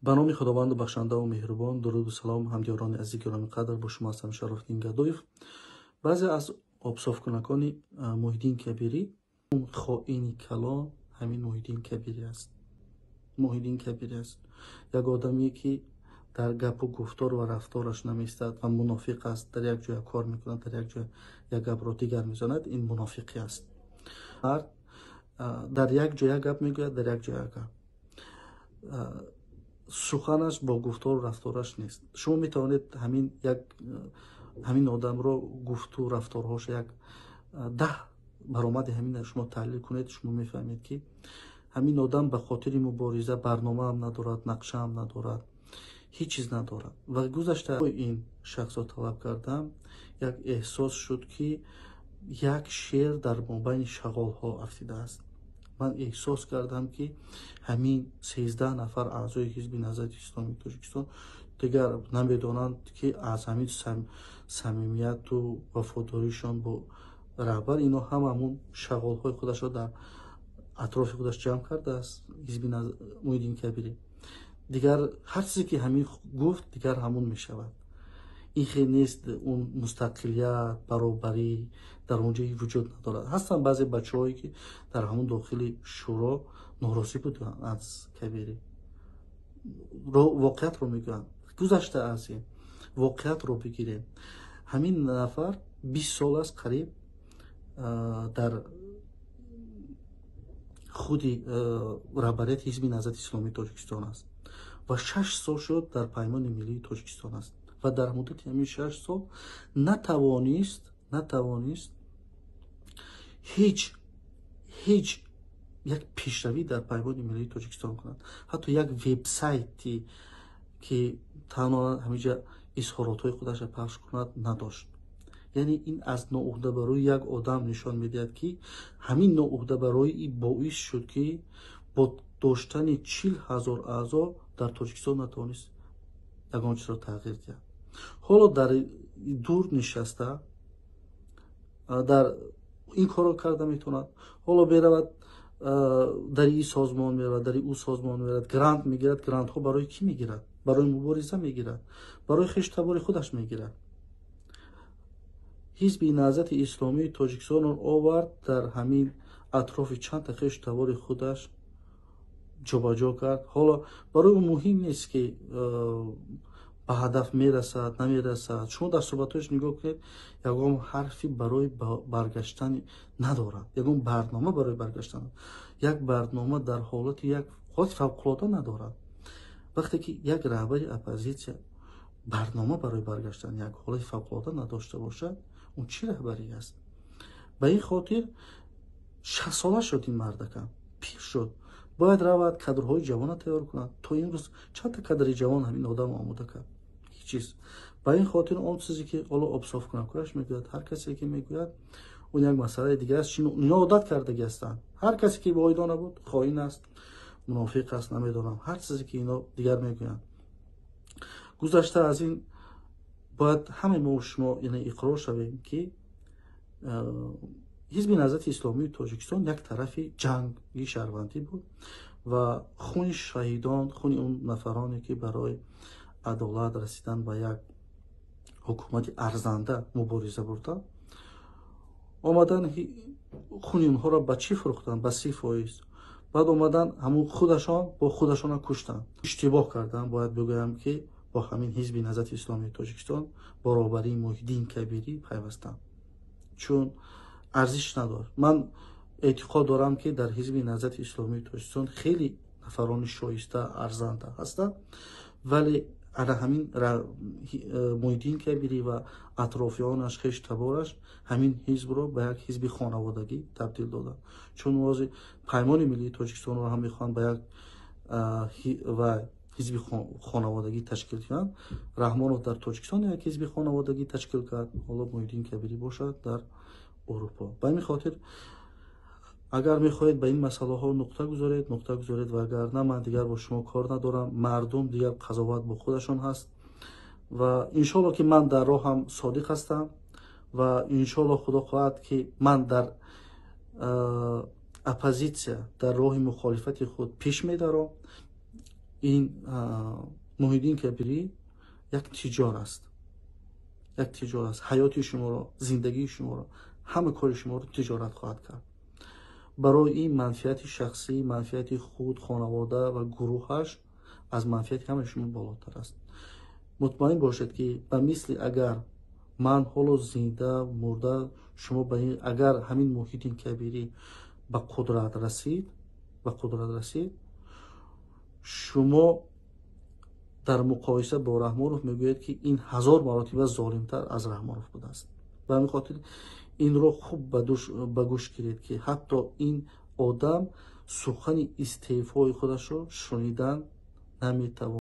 Ба номи Худованду бахшандаву меҳрубон. Дуруду салом, ҳамдиёрони азизи гиромиқадр, бо шумо ҳастам Шарофиддин Гадоев. Баъзе аз обсофкунакони Муҳиддин Кабирӣ, хоини калон ҳамин Муҳиддин Кабирӣ аст. Муҳиддин Кабирӣ аст як одаме, ки дар гапу гуфтор ва рафтораш намеистад ва мунофиқ аст. Дар як ҷоя кор мекунад, дар як ҷоя як гапро дигар мезанад. Ин мунофиқӣ аст. Мард дар як ҷоя гап мегӯяд, дар як ҷоя гап, суханаш бо гуфтору рафтораш нест. Шумо метавонед ҳамин як ҳамин одамро, гуфту рафторҳоша, як 10 баромади ҳамин шумо таҳлил кунед, шумо мефаҳмед, ки ҳамин одам ба хотири мубориза барномаам надорад, нақшаам надорад, ҳеҷ чиз надорад. Ва гузашта ин шахсро талаб кардам, як эҳсос шуд, ки як шер дар мобайни шағолҳо афтидааст. Ман эҳсос кардам, ки ҳамин 13 нафар аъзои Ҳизби Наҳзати Исломии Тоҷикистон дигар намедонанд, ки аз ҳамин самимияту вафодоришон бо раҳбар, ино ҳама ҳамун шағолҳои худашро дар атрофи худаш ҷамъ кардааст. Ҳизби Муҳиддин Кабирӣ дигар ҳар чизе ки ҳамин гуфт, дигар ҳамун мешавад. Ин хел нест, он мустақилият, баробарӣ дар он ҷо вуҷуд надорад. Ҳастанд баъзе бачаҳое, ки дар ҳамун дохили шӯро норозӣ буданд аз Кабирӣ, воқеиятро мегӯянд. Гузашта аз ин, воқеиятро бигирем: ҳамин нафар 20 сол аст қариб дар худи раҳбарияти Ҳизби Наҳзати Исломии Тоҷикистон аст ва 6 сол шуд дар Паймони Миллии Тоҷикистон аст ва дар муддати ҳамин 6 сол натавонист ҳеҷ як пешравӣ дар Паймони Миллии Тоҷикистон кунад. Ҳатто як вебсайте, ки танҳо ҳамиҷа изҳоротҳои худашро пахш кунад, надошт. Яъне ин аз ноуҳдабарои як одам нишон медиҳад, ки ҳамин ноуҳдабарои боис шуд, ки бо доштани 40 000 аъзо дар Тоҷикистон натавонист ягон чизро тағйир диҳад. Ҳоло дар дур нишаста дар ин корро карда метавонад. Ҳоло меравад, дар ин созмон меравад, дар ӯ созмон меравад, грант мегирад. Грантҳо барои кӣ мегирад? Барои мубориза мегирад, барои хештабори худаш мегирад. Ҳизби Наҳзати Исломии Тоҷикистонро овард, дар ҳамин атрофи чандта хештабори худаш ҷобаҷо кард. Ҳоло барои ӯ муҳим нест, ки ба ҳадаф мерасад, намерасад. Шумо дар суҳбатҳояш нигоҳ кунед, ягон ҳарфи барои баргаштан надорад, ягон барнома барои баргаштан, як барнома дар ҳолати як ҳолати фавқулода надорад. Вақте ки як раҳбари оппозитсия барнома барои баргаштан, як ҳолати фавқулода надошта бошад, он чӣ раҳбарӣ аст? Ба ин хотир 60сола шуд ин мардакам, пир шуд, бояд равад, кадрҳои ҷавона тайёр кунад. То имрӯз чандта кадри ҷавон ҳамин одам омода кард? Ҳеҷ чиз. Ба ин хотир он чизе ки ҳоло обсофкунакояш мегӯяд, ҳар касе ки мегӯяд, он як масъалаи дигар аст. Ино одат кардагӣ ҳастанд: ҳар касе ки бо ино набуд, хоин аст, мунофиқ аст, намедонам, ҳар чизе ки ино дигар мегӯянд. Гузашта аз ин, бояд ҳамаи мо шумо яъне иқрор шавем, ки Ҳизби Наҳзати Исломии Тоҷикистон як тарафи ҷанги шаҳрвандӣ буд ва хуни шаҳидон, хуни он нафароне, ки барои адолат расидан ба як ҳукумати арзанда мубориза бурданд, омадан хуни онҳоро ба чӣ фурӯхтанд? Ба 30%. Баъд омадан ҳамун худашон бо худашона куштанд. Иштибоҳ карданд, бояд бигӯям, ки бо ҳамин Ҳизби Наҳзати Исломии Тоҷикистон, бо роҳбарии Муҳиддин Кабирӣ пайвастанд, чун арзиш надорад. Ман эътиқод дорам, ки дар Ҳизби Наҳзати Исломии Тоҷикистон хеле нафарони шоиста, арзанда ҳастанд, вале ана ҳамин Муҳиддин Кабирӣ ва атрофиёнаш, хештабораш ҳамин ҳизбро ба як ҳизби хонаводагӣ табдил доданд. Чун ҳозир Паймони Миллии Тоҷикистонро ҳам мехоҳанд ба як ва ҳизби хонаводагӣ ташкил кунанд. Раҳмонов дар Тоҷикистон як ҳизби хонаводагӣ ташкил кард, ҳоло Муҳиддин Кабирӣ бошад дар Урупо. Ба ҳамин хотир, агар мехоҳед ба ин масъалаҳо нуқта гузоред, нуқта гузоред, ва агар на, ман дигар бо шумо кор надорам. Мардум дигар қазоват бо худашон ҳаст ва иншоалло, ки ман дар роҳам содиқ ҳастам ва иншоалло, Худо хоҳад, ки ман дар оппозитсия, дар роҳи мухолифати худ пеш медаром. Ин Муҳиддин Кабирӣ як тиҷор аст, як тиҷор аст. Ҳаёти шуморо, зиндагии шуморо, ҳама кори шуморо тиҷорат хоҳад кард барои ин манфиати шахсӣ, манфиати худ, хонавода ва гурӯҳаш аз манфиати ҳамаи шумо болотар аст. Мутмаин бошед, ки ба мисли агар ман ҳоло зинда, мурда, шумо агар ҳамин Муҳиддин Кабирӣ ба қудрат расид, шумо дар муқоиса бо Раҳмонов мегӯяд, ки ин ҳазор маротиба золимтар аз Раҳмонов будааст. Ба ҳамин хотир инро хуб ба гӯш гиред, ки ҳатто ин одам сухани истеъфои худашро шунидан наметавонад.